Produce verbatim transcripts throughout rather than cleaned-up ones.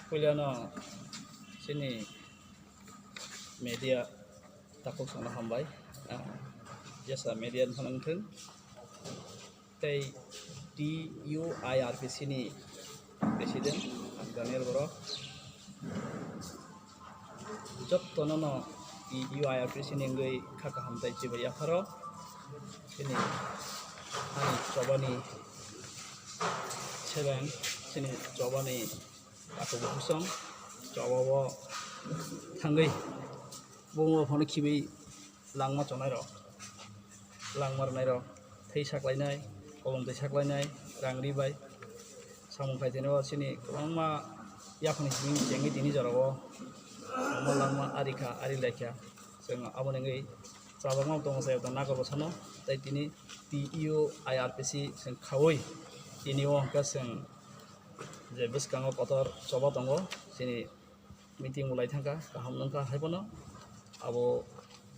Puilano chini media takhuk songno hambai. Ah, jesa media no wngthung. Tei T U I R P C ni president Daniel Borok. Jottono no T U I R P C ni wngwi kha kaham tei chibai yapharo. Chini hani chobani sebeng, chini chobani Aswk bwswng chobao thangwi bumung phano khibi langma chonai rok, langma rwnai rok, thwi saklainai, kolom twi saklainai, rang ri bai samung khai tini o chini kwbangma yaphangni simi chengwi tini jorao omo langma ari kha, ari lai kha. Chwng aboni wngwi chabakma tongo, chayok tong nagor bwsano tei tini T U I R P C chwng khaui tini o hwnkhe chwng je bwskango kotor choba tongo, chini meeting bo lai thangkha, kaham wngkha hai phano abo,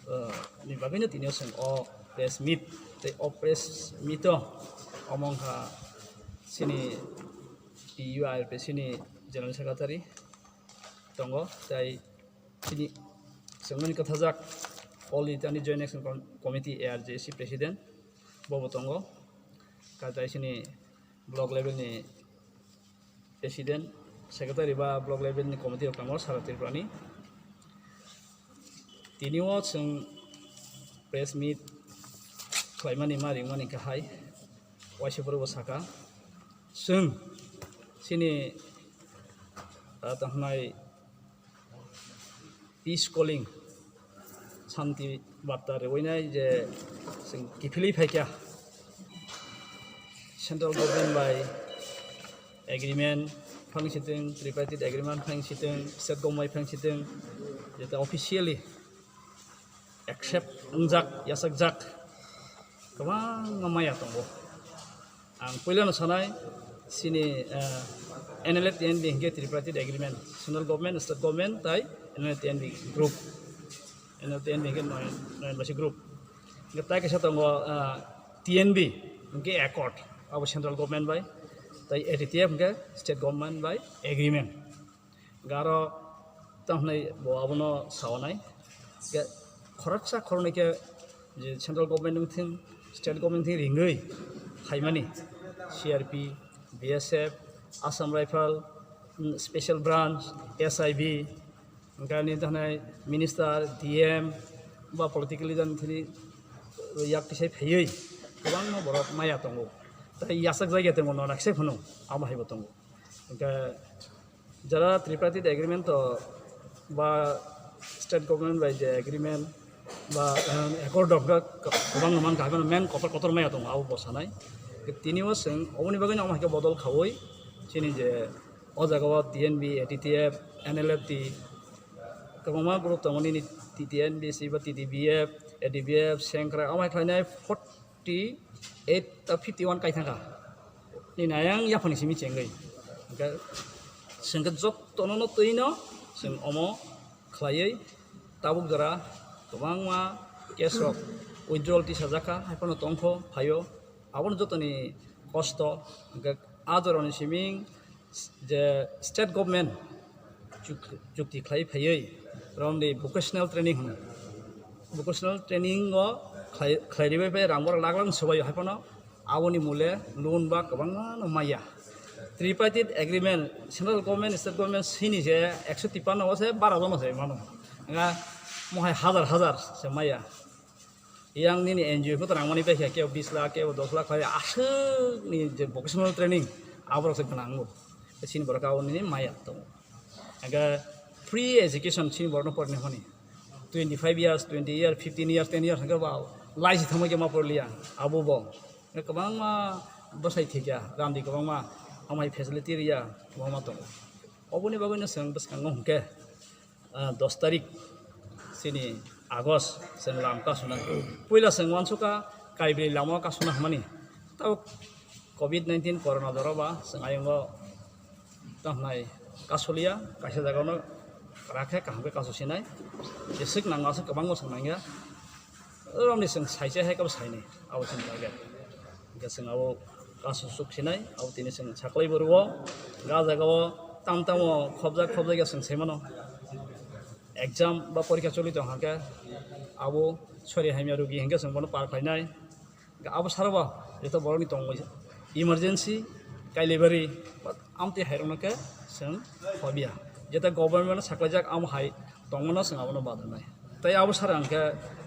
eh, ni bagwino tini o chwng o press meet tei o press meet o omo wngkha chini T U I R P C ni General Secretary tongo, tei chini chwngmani kwthajak All India Joint Action Com-, Committee, A R J C President bobo tongo, katai chini block level ni President, Secretary ba block level ni committee rok tongo sara Tripura ni. Tini o chwng press meet khlaimani ma ringmani kahai waisa phuru bo saka. Chwng chini, ah, tongmai peace calling, santi barta rwinai je chwng kiphilwi phaikha, central government bai agreement phang sitwng, tripartite agreement phang sitwng, state government phang sitwng, jeta officially accept wngjak, yachakjak kwbangma maya tongo. Ang puilano sanai, chini, eh, N L F T N B hinkhe tripartite agreement, central government, state government, tai N L F T N B group, N L F T N B hinkhe noyan, noyan baisi group. Hinkhe tai kaisa tongo, eh, T N B hinkhe accord, abo central government bai, tai A T T F hinkhe state government bai agreement. Garo tamo hwnwi bo abono sawanai. Ge khoroksa khoroknwi khe je central government wngthing, state government thing ringwi phaimani C R P, B S F, Assam Rifle, mm, Special Branch, S I B, hwnkhai nini thanai minister, D M ba political leader thini yak tisai phaiwi kwbangma borok maya tongo. Tai yachak jagya tongo, nonakse phano amo haibo tongo. Hwnkhe jara tripartite agreement to ba state government bai je agreement ba, um, accord of the kwbang no mankha, haino main kotor kotor maya tongo abo bo sanai. Tini o chwng oboni bagwi no omo hai khe bodol khaui chini je o jaga o T N B, A T T F, N L F T kwbangma group tongo nini T T N B C ba T T B F, A D B F, Sengkrai omo hai khlainai forty eight ta fifty one kai thangkha. Nini ayang yaphangni simi chengwi. Hwnkhe chwng khe jottono no twi no chwng omo khlaiwi tabuk jora kwbangma case rok withdrawal tisajak kha, hai phano tongkho phaio. Abono jotoni kosto, hwnkhe a jorani simi je state government chuk-, chukti khlai phaiwi romni vocational training hwno. Vocational training o khlai, khlai ribai bai rang borok lakh lakh swbaio, hai phano aboni mole loan ba kwbangma no maya. Tripartite agreement, central government, state government sini je ekso tippanno o se bara jono se mano. Nga mohai hazar hazar se maya. Yang nini N G O photo rangmani bai khe, kebo bis lakh, kebo dos lakh khlai, aswkni je vocational training, aborok se gwnango. Chini borok abo nini maya tongo. Hwnkhe free education chini borokno porina hwnmani. Twenty five years, twenty years, fifteen years, ten years hwnkhe ba laisi thangbai khe ma porliya, abo bo. Hwnkhe kwbangma bwsai thikya, randi kwbangma, amai facility riya, kwbangma tongo. Oboni bagwino chwng bwskango hwnkhe, ah, dos tarik chini August chwng lam kasuna. Puila chwng uansukha kaibrwi lama kasuna hwnmani. Tabuk covid nineteen corona jora ba chwng ayungo tamo hwnai kasuliya, kaisa jagano rakhe kaham khe kasu sinai. Jeswk nangma aswk kwbangma chwng nangya. Romni chwng saise hai khe bo sainai, abo chini target. Hwnkhe chwng abo kasu suk sinai, abo tini chwng saklai bo rwo. Ga jagao tam tamo khobjak khobjak ya chwng sai mano. Exam ba porikha choli tong hwnkhe abo sori hamya rugi hwnkhe chwng bono par khlainai. Abo sarba jeta borokni tongwi emergency, kailibari, amtwi hairokno khe chwng khobya. Jeta government saklaijak amo hai tongmano chwng abono badrwnai. Tei abo sara hwnkhe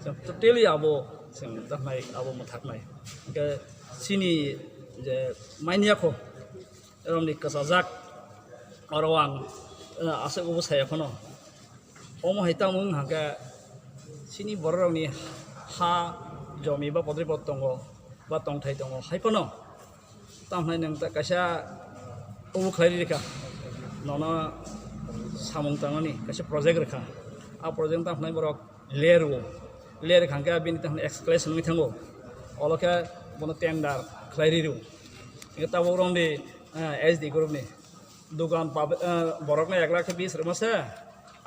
chwng totally abo chwng tamo abo mwthaknai. Hwnkhe chini je manya kho romni kwchajak oro ang, eh, aswk obo saya phano. Omo hai tamo wng hwnkhe chini bororokni ha jomi ba podri pod tongo ba tongthai tongo hai phano. Tamo hwnwi nwng ta kaisa obo khlai rikha, nono samung tangmani kaisa project rikha. A project tamo hwnwi borok ler o, ler kha hwnkhe bini tamo hwnwi excavation wngwi thango. Olo khe bono tender khlai riro. Hwnkhe tabuk romdi, eh, S D group ni dogan pab-, eh, borokno ek lakh bis rwma se,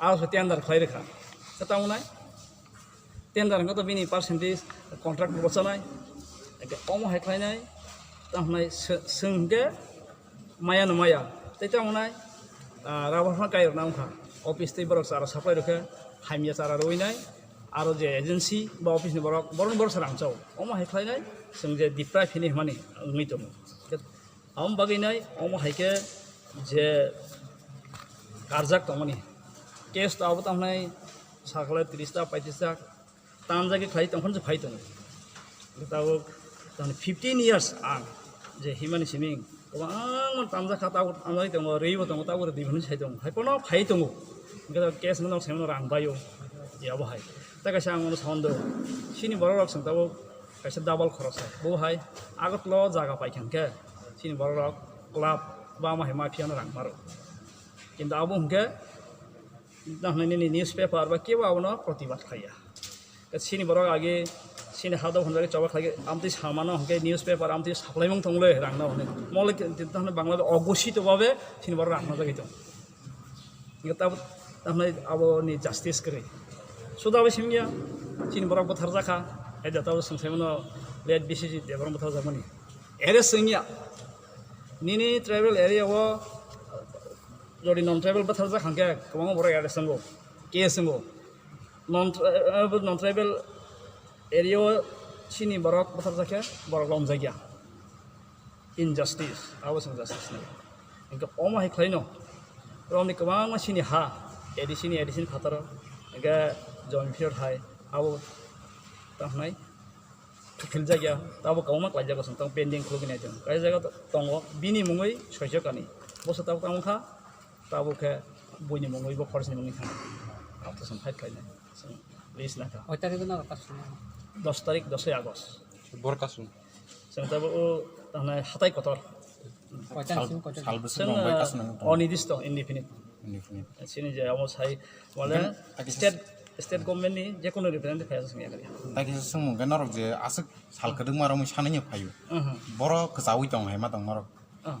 aro se tender khlai rikha. Khe tamo nai? Tender hwnkhe to bini percentage contract bo chanai. Eke omo hai khlainai, tamo hwnai sw-, swng hwnkhe maya no maya. Tei tamo hwnai, ah, rubber phano kai rwna wngkha. Office tei borok chara supply rwkhe, hamya chara rwui nai. Aro je agency ba office ni borok, borok ni borok se rang chao. Omo hai khlainai, chwng je deprive hini hwnmani wngwi tongo. Amo bagwi nai, omo hai khe je karjak tongmani. Case to abo tamo hwnai sakle tris ta, paitris ta, tanjagwi khlai tong phano se phai tongo. Tabuk tamo fifteen years ang je himani siming kwbangma tanjak kha, tabuk tanjagwi tongo, rwi bo tongo, tabuk rwi phano se phai tongo, hai phano phai tongo. Hwnkhe case no nok saimano rang bai o, ya bo hai. Ta kaisa ang ono sondo, chini borok rok chwng tabuk kaisa double khoroksa. Bo hai Agartala o jaga paikha hwnkhe chini borok rok club ba ma hai mafia no rang maro. Kintu abo hwnkhe nini newspaper ba kebo abono protibad khaiya. Chini borok age chini hado hwnjagwi choba khlai amtwi samano hwnkhe newspaper amtwi saplaimung tongwle rangna hwnwi. Mole Bangla oghosito babe chini borok rangna jagwi tong. Hingke tab-, tamni abo ni justice kwrwi. Suda bai simi ya, chini borok bwthar jakha, hai da tabuk swng saimano late B C G Debbarma bwthar jakmani. Arrest wngya. Nini tribal area o jodi non tribal bwthar jakha hwnkhe kwbangma borok arrest wngo, case wngo. Non tri-, eh, non tribal area o chini borok bwthar jakhe borok lomjakya. Injustice, abo chwng justice nai. Hingke omo hai khlaino, romni kwbangma chini ha, A D C ni, A D C ni phataro, hingke join period hai, abo tamo hwnai, thuphiljak ya, abo kwbangma khlaijak, chwng tamo pending khulugwi nai tongo. Kaisa jaga tongo, bini mungwi soichok ani, boso tabuk tamo kha, tabuk khe buini mungwi bo forest ni mungwi thang, abo to chwng fight khlainai, chwng list nakha. Koi tarikh no kasungo? Dos tarik, dosoi August. Bor kasung. Chwng tabuk o, tamo hwnai hatai kotor. Koita sal, sal bwswk chwng, rwngbai ah, kasung nang tong. Onidisto, indefinite. Indefinite. Chini je amo sai, mane, hingke, state, state government ni jekono representative phai aswk wngya kari. Tei kisa swngmung khe norok je aswk sal kwdwkma romwi sanai phaio. Mhm. Borok kwchaui tong hai ma tong norok. Ah.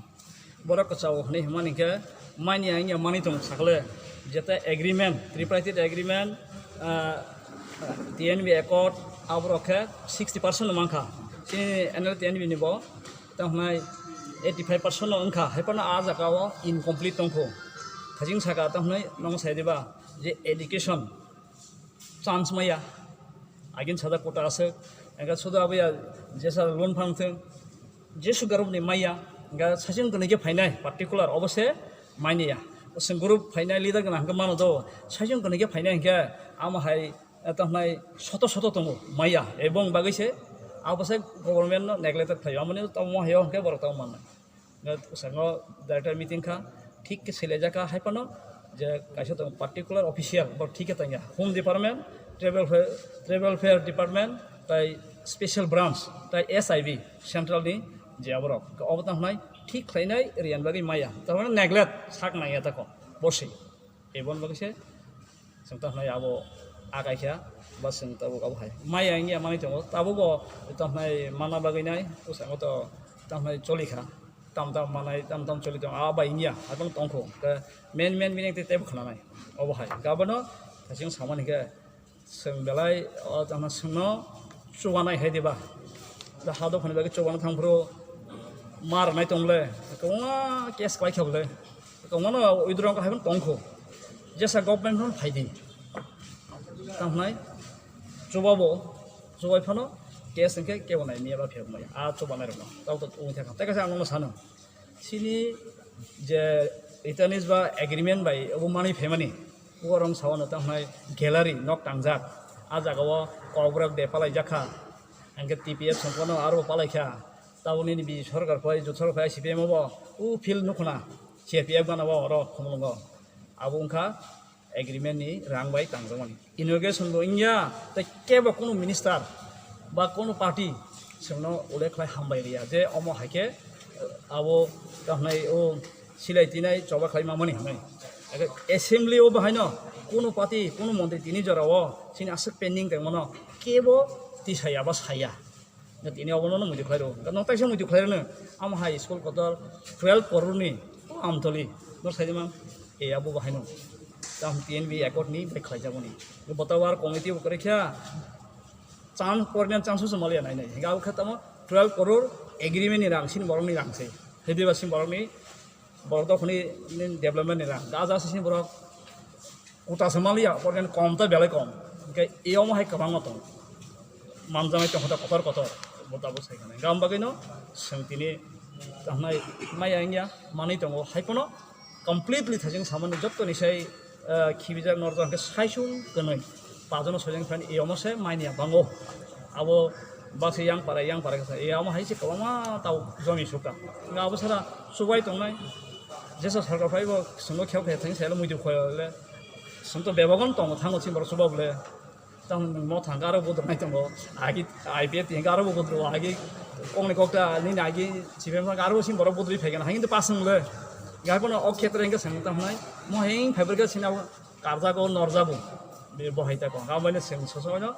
Borok kwchao hwnwi hwnmani khe manya wngya manwi tongo sakle, jeta agreement, tripartite agreement, ah, T N B accord, aborok khe sixty percent no mankha. Chini N L T N B ni bo tamo hwnai eighty five percent no wngkha, hai phano a jaga o incomplete tongkho. Thajing saka tamo hwnai nong sai diba je education chance maya. Agin sada kota aswk, engka sudu abuya jesa loan phang thung, jesu garub ni maya, engka saichung kwnwi khe phainai particular obo se manya. Chwng group phainai leader gwnang hwnkhe mano do, saichung kwnwi khe phainai hwnkhe amo hai, eh, tamo hwnai soto soto tongo maya, ebong bagwi se abo se government no neglected khlaio, amoni tamo hayo hwnkhe borok tamo mannai. Bwskango director meeting kha, thik khe selaijak kha, hai phano je kaisa tongo particular official, bo thik khe tangya, Home Department, Tribal Welfare, Tribal Welfare Department, tai Special Branch, tai S I B, Central ni je aborok, obo tamo hwnai thik khlainai riyan bagwi maya, tamani neglect sak nangya tako, bosi. Eboni bagwi se chwng tamo hwnai abo akai kha, ba chwng tabuk abo hai. Maya wngya manwi tongo, tabukbo tamo hwnai manna bagwi nai, bwskango to tamo hwnai choli kha, tam tam manai, tam tam choli tongo, a bai wngya, hai phano tongkho. Khe men men bini tei teibo khwnanai, obo hai. Khe abono thaichung samani khe, chwng belai, o tamo hwnai chwngno chubanai hai diba? Da ha dophani bagwi chubana thang phuru ma rwnai tong le, kwbangma case khlai kha bole. Tongmano withdraw wngkha hai phano tongkho. Jesa government phano phaidi. Tamhnai chubabo, chubai phano case hwnkhe kebo nai miya ba phiyok maya. A chubanai rokno. Tabo to wngkha. Tei kaisa ang nono sano. Chini je Itanis ba agreement bai obo manwi phaimani. Borong sawano tamhnai gallery nok tangjak. A jagao kokborok de palaijakha. Hwnkhe T P F songkhono aro palaikha. Tabuk nini B J P sorkar phai, jot sorkar phai, C P M obo, o field nukhuna, C R P F gana o oro Khumulwngo. Abo wngkha agreement ni rang bai tangjakmani. Inauguration bo wngya, tei kebo kunu minister ba kunu party chwngno ulle khlai hambai riya je omo hai khe abo tamo hwnai o silai tinai choba khlai mamani hwnwi. Age assembly o bahaino kunu party, kunu montri tini jora o chini aswk pending tongmano kebo tisaya ba saya. Tini obono no muitu khlairo. Noktaisa muitu khlairano. Amo hai school kotor twelve crore ni Amtoli. Nor saidima e abo bahaino. Tam T N V accord ni bai khlaijagoni. Botawar committee bo kore kha. Chance, pornyan chance se maliya nai nai. Hinga abo khe tamo twelve crore agreement ni rang, sini borok ni rang se. Hediba sini borok ni, borok dokhoni development ni rang. Gaja sini borok kuta se maliya, pornyan kom ta belai kom. Hingke e omo hai kwbangma tong. Manjanai tong kha kotor kotor. Bo tabuk sai kha nai. Gam bagwi no seng tini tangnai maya wngya, manwi tongo. Hai phano completely thajeng samani jotto ni sai, ah, khibijak norjak hwnkhe saisung kwnwi. Pajono soilang phani e omo se mania bango. Abo baksa yang para, yang para kasa. E omo hai se kwbangma tau jomi sukha. Nga abo sara subai tongnai. Jesa sarkar phai bo swngo kheo khe thang sai muitu khoyo le. Swngo bebagon tongo thango chini borok suba bole. Tamo nwng mo thang aro budruk nai tongo. Agi I P F T hingke aro bo budruk, agi kokni kokta nini agi C P M hingke aro bo sini borok budrui phaikha, hai hintu pas wng le. Gai phano o khetre hingke seng tamo nai, mo hing phaibrika sini abo karjago, norjago. Be bo hai ta kong, abo bai no seng soso no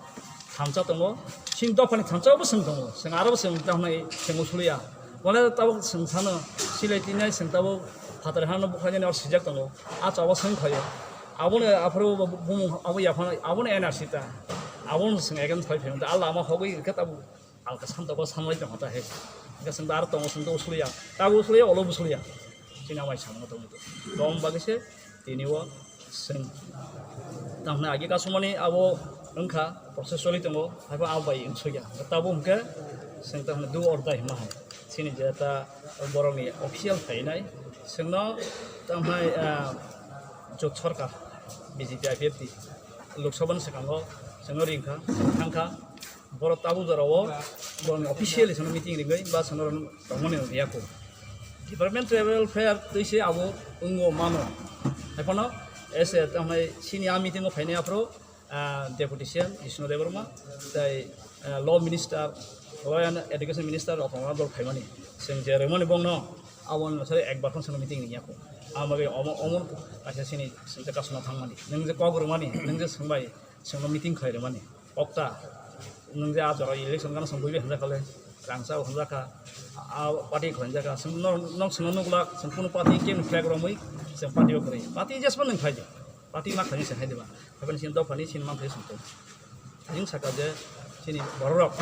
thamsa tongo. Sini dophani thamsa bo seng tongo. Seng aro bo seng tamo nai seng usuliya. Wala tabuk seng sano silai tinai seng tabuk phatar hano bukhainani or sijak tongo. A chabo seng khayo. Aboni aphuru bumung abo yaphano abono N R C ta. Abono seng against phai phai. A lama hogwi khe tabuk alka santo ko sanlai tong ta he. Hingke seng dar tongo seng to usuliya. Tabuk usuliya olo usuliya. Chini amai samno tong to. Tong bagwi se tini o seng. Tamni agi kasumani abo wngkha process choli tongo. Haibo abo bai wngsoya. Tabuk hingke seng tamni do or die hima hai. Chini je ta borokni official khainai. Sengno tamni, ah, jot sorkar B J P I P F T Lok Sabha ni swkango sengno ringkha, thangkha. Borok tabuk jorao borokni officially sengno meeting ringwi ba sengno tongmani riyakho. Department tribal welfare twi se abo wngo mano. Haiphano as a tamni sini a meeting o phainai aphuru ah, Deputy C M Jishnu Debbarma, tei, ah, Law Minister, Law and Education Minister rok tongna dol phaimani. Chwng je rwmani bongno, abo nwsari ekbar phano chwngno meeting ringya kho. Amo bagwi omo, omo kaisa chini chwng je kasuna thangmani. Nwng je kok rwmani, nwng je swngbai, chwngno meeting khlai rwmani. Okta, nwng je a jora election gana chwng buibi hamjakha le, rangchak hamjakha, a party khlainjakha. Chwng no, nok chwngno nuglak, chwng kunu party kemni flag romwi, chwng party o kwrwi. Party jesbo nwng khlai di. Party ma khlaini se hai diba. Haibani sini dophani sini manthai songkhe. Jing saka je sini bororok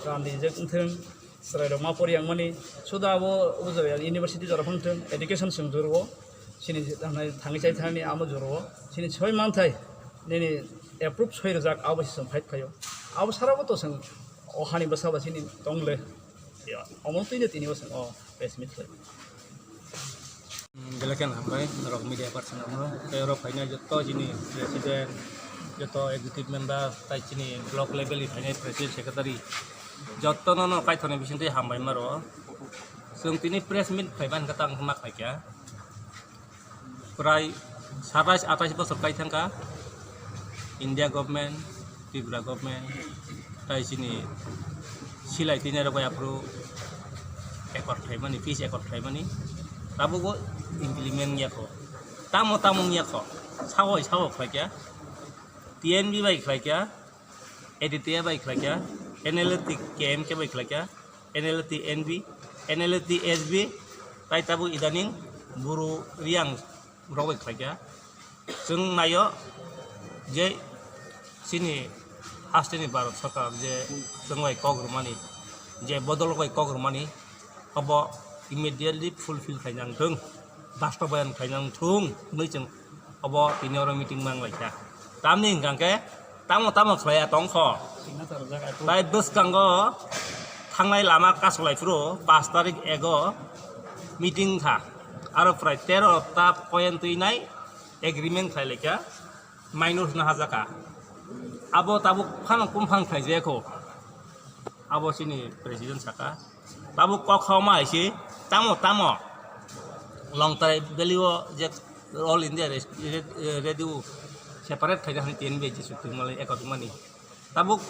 randi je wngthwng, chwrairok ma pori yang mani, suda abo, abo jora university jora phang thwng, education swng jora o, sini je thangwi chai thani amo jora o, sini soi manthai, nini approve soi rwjak abo se chwng fight khaio. Abo sara bo to chwng o hani bwsa ba sini tong le. Ya, omo twi no tini o chwng o press meet khlai. Belai khe hambai norok media person rokno, tei oro phainai joto chini president, joto executive member, tai chini block level ni phainai president, secretary, jotono no kaithokni bisingtwi hambai ma rwo. Chwng tini press meet khlai bani khe tang ma khlai kha. Prai satais atais bosor kai thangkha. India government, Tripura government, tai chini silai tini rok bai aphuru accord khlaimani, peace accord khlaimani, tabukbo implement wngya kho. Tamo tamo wngya kho, sao hai sao khlaikha, T N V bai khlaikha, A D T A bai khlaikha, N L T K M K bai khlaikha, N L T N B, N L T S B, tai tabuk idaning buru riang rok bai khlaikha. Chwng naio je chini hasteni Bharat Sarkar je chwng bai kok rwmani, je bodol bai kok rwmani, obo immediately fulfill khainang thung. bastobayan khlaina wng thung hwnwi chwng obo tini oro meeting mang lai kha. Tamni hwnkha khe tamo tamo khlaiya tong kho. Tai bwskango thangnai lama kasolai phuru pash tarik ego meeting kha. Aro prai tero ta point twi nai agreement khlai lai kha. Minus na hajaka. Abo tabuk phano kumphang khlaijaya kho. Abo chini president saka. Tabuk kok khauma hai se tamo tamo Longtarai Valley o je All India Res-, Re-, Radio separate khaina hani T N V je sutwi malai eko tongmani. Tabuk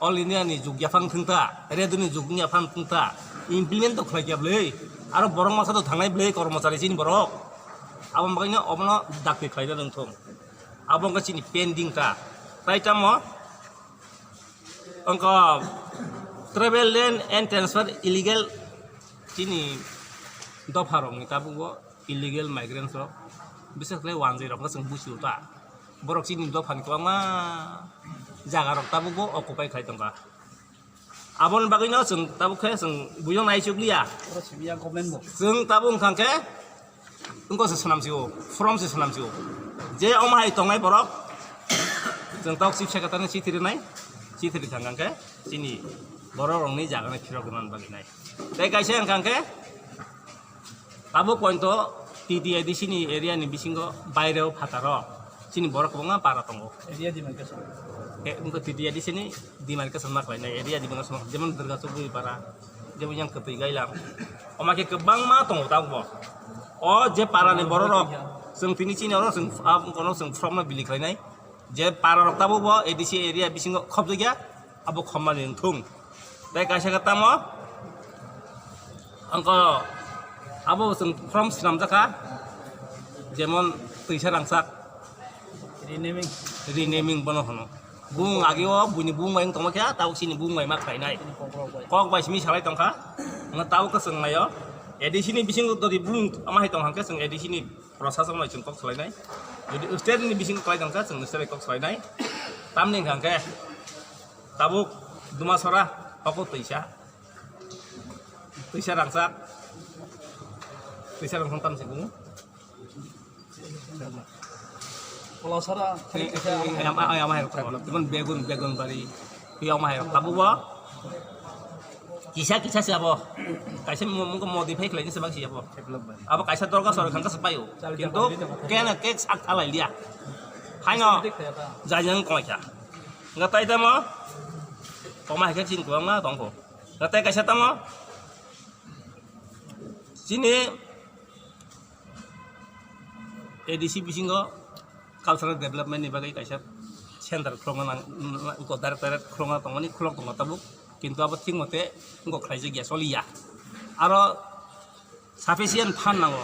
All India ni jug yaphang thwngta, radio ni jug yaphang thwngta, implement to khlai kya bwlwi. Aro borok masa to thangnai bwlwi kormochari chini borok. Abo bagwino obono dakti khlaina nangthung. Abo wngkha chini pending ta. Tai tamo wngkha travel ban and transfer illegal chini dopha rokni tabukbo illegal migrants rok, bises khe wanjwi rok wngkha chwng buchio ta. Borok chini dophani kwbangma jaga rok tabukbo occupy khai tongkha. Aboni bagwino chwng tabuk khe chwng buino naichukliya. Oro simi ya government bo. Chwng tabuk wngkha khe wngkha se swnam sio, from se swnam sio. Je omo hai tongnai borok, chwng tabuk chief secretary ni chithi rinai, chithi ri thang khe chini borok rokni jaga ni phirok rwna bagwi nai. Tei kaisa wngkha khe abo point o T T A D C ni area ni bisingo baireo phataro chini borok kwbangma para tongo. Area demarcation. E, wngkha T T A D C ni demarcation ma khlainai area demarcation, jemon Durga Chukri para, jemon yang Kwtwi Gailam. Oma khe kwbangma tongo tabukbo. O je para ni borok rok, chwng tini chini oro chwng, ah, kono chwng from no bili khlainai. Je para rok tabukbo A D C area bisingo khobjakya, abo khobmani wngthung. Tei kaisa khe tamo, angko abo chwng from swnamjakha, jemon twisa rangchak. Renaming. Renaming bono hwno. Bung agio buini bung bai wng tongma khe, tabuk chini bung bai ma khlainai. Kok bai simi salai tongkha. Wngkha tabuk khe chwng naio. A D C ni bisingo dodi bung ama hai tong hwnkhe chwng A D C ni Prosason bai chwng kok salainai. Jodi state ni bisingo khlai tongkha, chwng state bai kok salainai. Tamni hwnkha khe tabuk Dumasora, Poko Twisa. Twisa rangchak. Twisa rangchak tamni simi. Polasora, Twisa. Ayam, ayam, ayam, ayam, ayam, begun, begun bari. Piyok ma hai rok tabuk bo kisa kisa se abo. Kaisa mo-, mo-, modify khlai se bang si abo. Abo kaisa dorga sor khan se paio. Kintu kena kek sak thalai liya. Haino jajang koi kha. Ngatai tamo. Koma hai khe chin kwbangma tongkho. Ngatai kaisa tamo. Chini A D C bisingo cultural development ni bagwi kaisa center khulokna nang, ko direct direct khulokna tongmani khulok tongo tabuk, kintu abo thik mote wngkha khlaijak ya, choliya. Aro sufficient fund nango,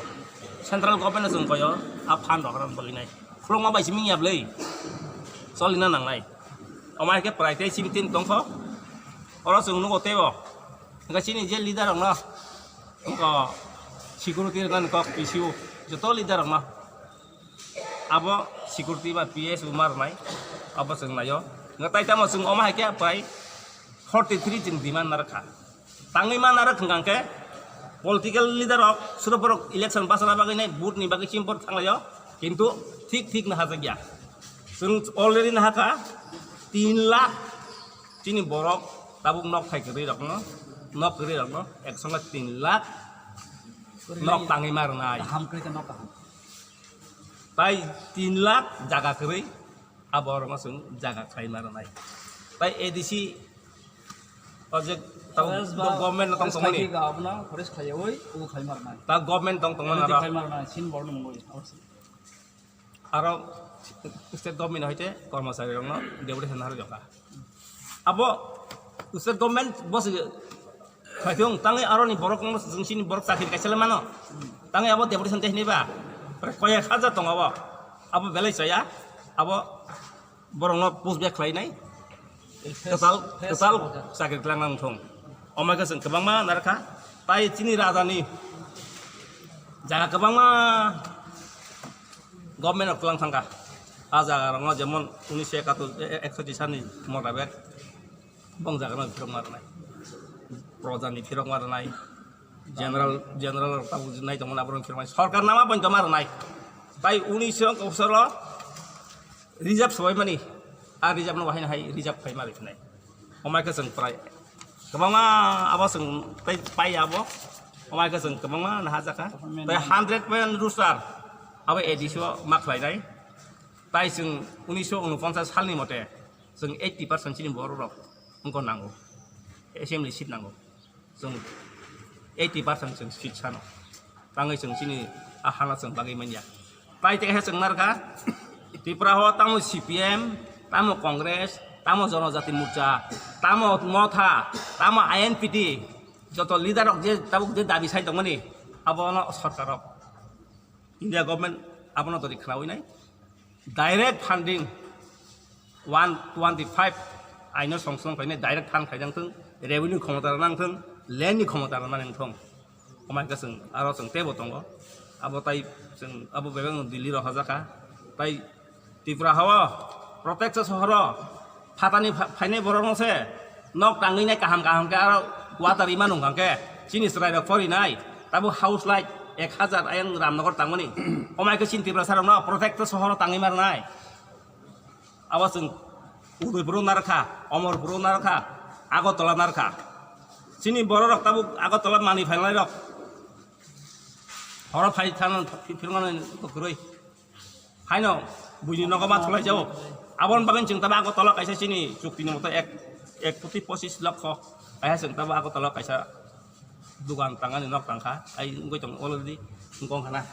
central government no chwng koyo, a fund rok rang bagwi nai khulokma bai simi ya bwlwi cholina nangnai. Omo hai khe prai tei simi tin tongkho, oro chwng nugo teibo. Hingke chini je leader rok no, wngkha security rok no kok P C O, joto leader rok no. Abo security ba P S O ma rwnai, abo chwng naio. Hingke tai tamo chwng omo hai khe prai forty three chwng demand narwkha. Tangwi ma narwk hwnkha hingke political leader rok suro borok election bachana bagwi nai vote ni bagwi chini borok thanglaio, kintu thik thik no hajak ya. Chwng already nahakha tin lakh. Chini borok tabuk nok thai kwrwi rokno, nok kwrwi rokno ek songo tin lakh nok tangwi ma rwnai. Kaham kwrwi khe nok kaham. Tai tin lakh jaga kwrwi a borokno chwng jaga khlai ma rwnai. Tai A D C o je tabuk forest ba government no tong forest tongmani. Khai ga abono forest khlaiwi o khlai ma rwnai. Ta government tong tongmani aro. Khlai ma rwnai, sin borno mungwi. Aro state government hoite kormochari rokno deputation narwk jokha. Abo state government bosi khaithung tangwi aroni borok no chwng chini borok chakri kaisa le mano. Tangwi abo deputation tei hinwi ba. Koyek hajar tongo abo. Abo belai chaya. Abo borokno push back khlainai. Kwtal, kwtal chakri twlang nang thung. Omo khe chwng kwbangma narwkha. Tai chini rajani jaga kwbangma government rok twlang thangkha. A jaga rokno jemon unisho ekatur, e, e, ekso jisani motabek bong jaga no phirok ma rwnai. Projani phirok ma rwnai. General, general rok tabuk nai tongmani aborok phirmani. Sorkar nama pointo ma rwnai. Tai unisho kosoro reserve sobai mani. A reserve no bahai hai reserve khai ma rwnai. Omai khe chwng prai. Kwbangma abo chwng tai pai abo. Omai khe chwng kwbangma naha jaka. Tai hundred point rooster. Abo A D C o ma khlainai. Tai chwng unisho unoponchas salni mote chwng eighty percent chini borok rok wngkha nango. Assembly seat nango. Chwng eighty percent chwng seat sano. Tangwi chwng chini a hala chwng bagwi manya. Tai tei khe chwng narwkha Tripura o tamo C P M, tamo Congress, tamo Jonojati Morcha, tamo Motha, tamo I N P T, joto leader rok je tabuk je dabi sai tongmani, abono sorkar rok. India government abono todi khnawi nai. Direct funding one twenty five aino song song khainai direct fund khaijang thung, revenue khomota rwna thung, land ni khomota rwna thung. Omai khe chwng aro chwng teibo tongo. Abo tai chwng abo bebak no Delhi rok hojaka. Tai Tripura hao, protector sohoro, phatani pha-, phainai borok no se, nok tangwi nai kaham kaham khe aro quarter ima nung hang khe, chini chwrai rok pori nai, tabuk house light ek hazar ayang Ramnagar tangmani, omai khe chini Tripura sarok no protector sohoro tangwi mar nai. Abo chwng Udaipur narwkha, Omorpur narwkha, Agartala narwkha. Chini borok rok tabuk Agartala mani phainai rok. Horo phai thang phirmani kwrwi. Haino buini nogo ma thulai jao. Abon bagwi chwng tamo Agartala kaisa chini chukti ni moto ek, ek koti pochis lokho. Kaisa chwng tamo Agartala kaisa dugan tangani nok tangkha. Ai wngwi tong already wngkha na.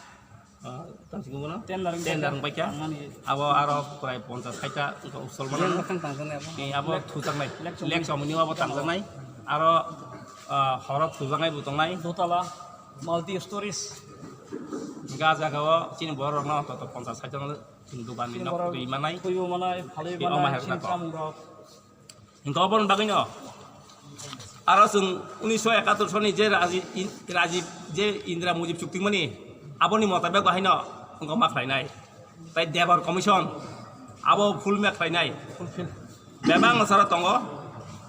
Ah, tang singmo no? Tender wngkha. Tender wngkha. Mani. Abo aro prai ponchas saita wngkha usol mano. Yang bakang tangkha na abo. Ni abo thujaknai. Lek chomni. Lek chomni abo tangjaknai. Aro, ah, horo thujaknai bo tongnai. Dotala. Multi stories. Ga jaga o chini borok no to to ponchas saita no chini dugan ni nok twi manai. Twibo manai, phalwi manai, chini samung rok. Hingke oboni bagwi no aro chwng unisho ekatur soni je Raji-, in-, Rajiv je Indira Mujib chukti mani aboni motabek bahai no hingke ma khlainai. Tai Debar Commission abo full ma khlainai. Bebak no sara tongo.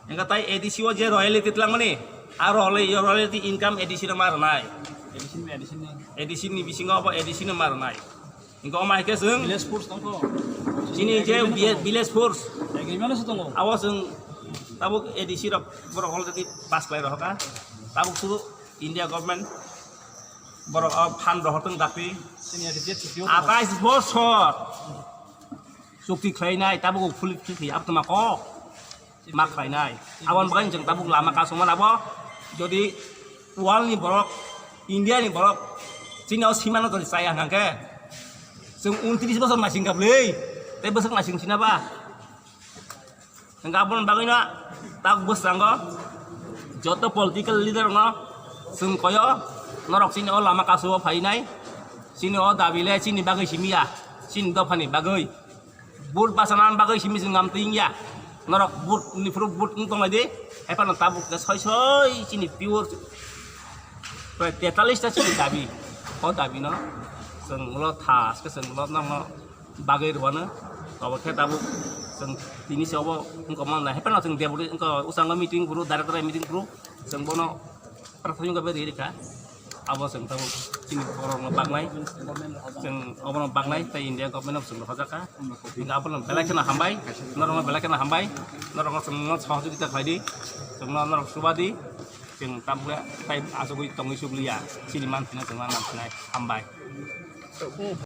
Hingke tai A D C o je royalty twlangmani aro hole royalty income A D C no ma rwnai. A D C ni, A D C ni. A D C ni bisingo abo A D C no ma rwnai. Hingke omo hai khe chwng village force tongkho. Chini je agreement tongkho. Village force. Agreement se tongo. Abo chwng tabuk A D C rok borok already pass khlai rohorkha. Tabuk sudu India government borok o phan rohortong dakti. Chini age je chukti o tongo. Atais bosor chukti khlainai tabuk phuli phuli abtoma kok. Ma khlainai. Aboni bagwi chwng tabuk lama kasumano abo. Jodi world ni borok, India ni borok, chini o simano jodi chaya hwnkha khe, chwng untris bosor naising kha bwlwi, tei bwswk naising sina ba? Hwnkhe aboni bagwino tak bwskango joto political leader no chwng koyo, norok chini o lama kasu o phainai, chini o dabi le chini bagwi simi ya, chini dophani bagwi. Vote bachana bagwi simi chwng am twi wngya. Norok vote ni phuru vote wng tonglai di. Hai phano tabuk khe soi soi chini pure prai tetallis ta chini dabi. O dabi no chwng ulo thas khe chwng ulo nokno bagwi rwano. Obo khe tabuk chwng tini se obo wngkha manna. Hai phano chwng deputy wngkha usango meeting phuru, director meeting phuru chwng bono. Prathomik bhabe ri rikha. Abo chwng tabuk chini borokno baknai. Chwng obono baknai tei India government no chwng rohorjak kha. Hingkhe abono belai kheno hambai. Norokno belai kheno hambai. Norokno chwngno sohojogita khlai di. Chwngno norok chuba di. Chwng tabuk le tai achugwi tongwi chubliya. Chini manthino chwngno nangkuknai. Hambai.